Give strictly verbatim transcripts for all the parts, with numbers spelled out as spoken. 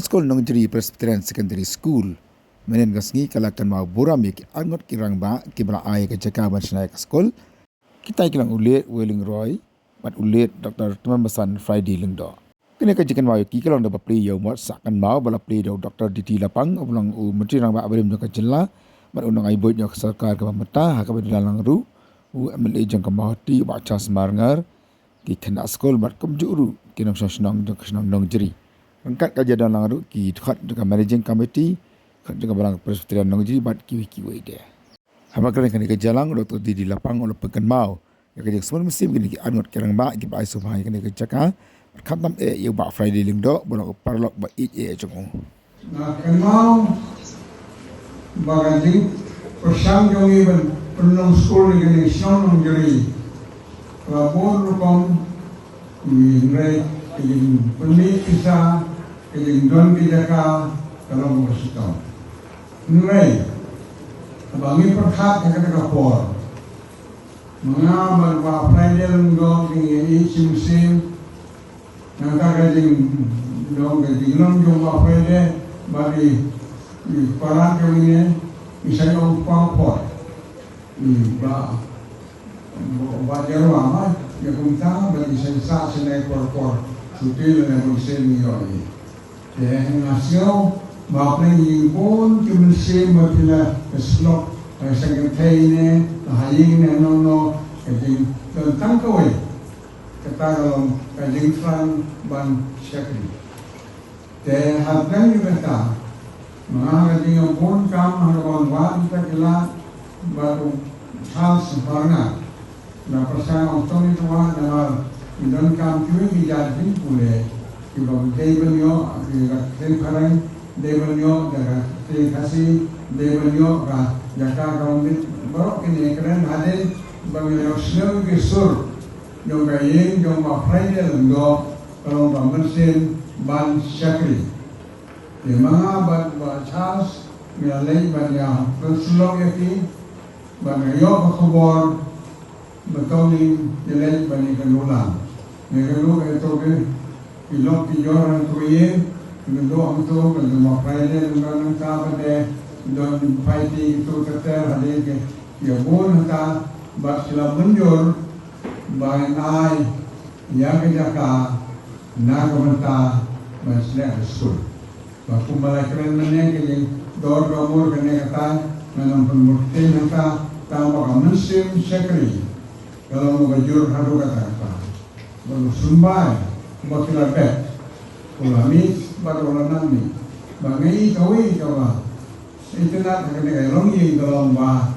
Skul Nongjri Presbyterian Secondary School mynhynnin ka sngi ka la kynmaw burom ïa ki arngut ki rangbah kiba la ai ka jaka ban shna ïa ka skul. Kita ki long u Late Wailing Roy bad u Late Doctor Tymmen Basan Friday Lyngdoh. Kane ka jingkynmaw ïa ki ka long da ba plie ïa u mot sah kynmaw ba la plie da u Doctor D T Lapang uba long u Myntri Rangbah barim jong ka jylla bad u nongaibuit jong ka sorkar kaba mynta, ha kaba don lang ruh u M L A jong ka Mawhati u Bah Charles Marngar, ki khynnah skul bad kumjuh ruh ki nongshong shnong jong ka shnong Nongjri. Ryngkat ka la don lang ruh ki dkhot jong ka Managing Committee, dkhot jong ka Balang Presbyterian Nongjri bad kiwei kiwei de. Haba kren ha kane ka jingïalang, u Doctor D D Lapang u la pynkynmaw ïa ka jingsmur mynsiem kine ki arngut ki rangbah kiba ai sngewbha ïa kane ka jaka, bad khamtam eh ïa u Bah Friday Lyngdoh ba long u paralok ba ïeit eh jong u. Nga kynmaw ba ka jingpyrshang jong ngi ban pynlong skul ïa kane ka shnong Nongjri ka la bun rukom, hynrei ka jingpynmih pisa, ka jingdon ka jaka ka long kaba shitom. Hynrei haba ngi pyrkhat ha kata ka por, ma nga bad Bah Friday Lyngdoh ngi ïeit shi mynsiem. Nangta ka jinglong, ka jinglong jong Bah Friday bad i, i para jong ngi, ngi sa ïoh pang por. I Bah, Bah Jarwa ma ïa kumta bad ngi sa sah shane por por. Shuti lane bun sien ngi ïoh ïa. Te nga sngew ba pynlong ïa bun ki mynsiem ba phi la shlok, ha ka seng kynthei ne, ha ïing ne, no no, ka jingdon tang kawei. Kata ka long ka jingthrang ban shakri. Te hapdeng jong kata, ma nga ka jingïabun kam ha kaba wan ta ki lad bad u Charles Marngar. Nga pyrshang ong tang ïa ka wah namar ki donkam kiwei ki jait jingpule kiba dei ban ïoh, ki la ktien phareng dei ban ïoh, da ka ktien Khasi dei ban ïoh ka jaka ka wan bit. Baroh kine kren hadien ba ngi la ïohsngew ïa ki sur jong ka ïing jong Bah Friday Lyngdoh ka long ka mynsiem ban shakri. Te ma nga bad Bah Charles ngi la leit ban ïa pynslok ïa ki, bad nga ïoh ka khubor ba to ngin ïa leit ban ïakynduh lang. Ngi ïakynduh ïa to ki, ki lok ki jor ha to ka ïing, ngi ïakynduh hangto, ka don Bah Friday, ngi don hangta bad de, don Bah Friday, to ter ter hadien ki ïabun hangta, bad ki la mynjur ba ngin ai ïa ka jaka na ka bynta ban shna ka skul. Ba kumba la kren mynne, ka jingdor ka mur kane ka taïew, ngan ym pynbun ktien hangta, tang ba ka mynsiem shakri ka long kaba jur haduh katta katta. Ba u symbai ba ki la bet, u la miss bad u la nang miss. Ba ngi kawei kaba itynnad ha kane ka longïing ka long ba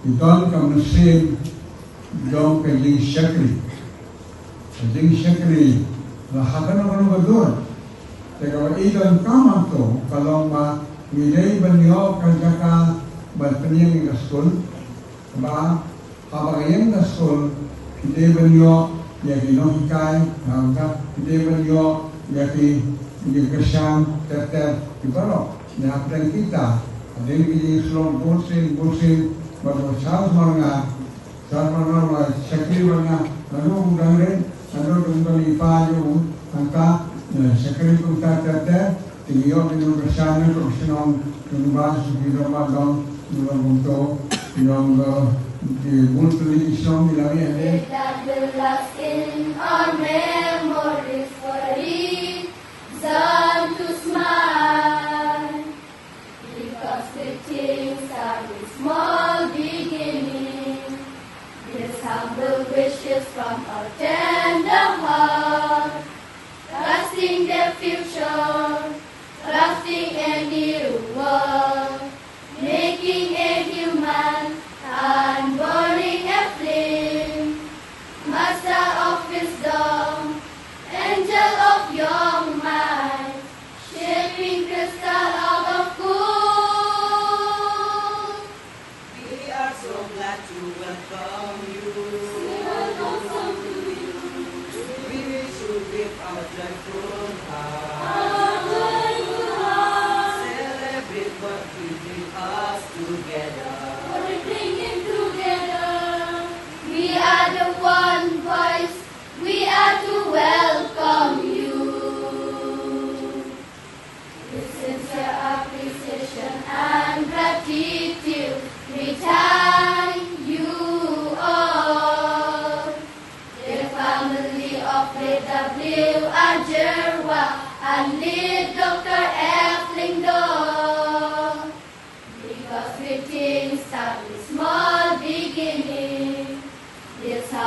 i don ka mynsiem jong ka jingshakri. Ka jingshakri la ha kano kano ka dur. Te kaba i donkam hangto ka long ba ngi dei ban ïoh ka jaka ban pynïeng ïa ka skul. Kaba haba ka ïeng ka skul, ngi dei ban ïoh ïa ki nonghikai, nangta ngi dei ban ïoh ïa ki, ïa ki kyrshan ter ter ki baroh. Ïa hapdeng kita, hadien ki jingshlur bunsien bunsien, bad u Charles Marngar, Charles Marngar u la shakri bad nga, nga dang dang rit, nga dang dang dang i pa jong u, hangta, eh, shakri kumta ter ter, te ngi ïoh ki nongkyrshan na ka shnong, ngi ba shu ki dong ba dong, ngi long kumto, ngi long, eh, ki bun tylli ki shnong ngi la mih hangne. That will last in our memories for reason to smile. Because greetings are with small beginning, these humble wishes from our tender heart, trusting the future, crafting a new world, making a human and burning a flame, master of wisdom, angel of young minds, shaping crystal out of coal. We are so glad to welcome you. We welcome you. We wish you with our joyful heart. Our joyful heart. Celebrate what bringing us together. What bringing together. We are the one voice. We are to welcome you.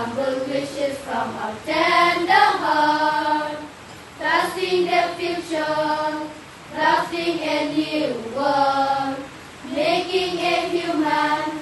Humble wishes from a tender heart, trusting the future, crafting a new world, making a human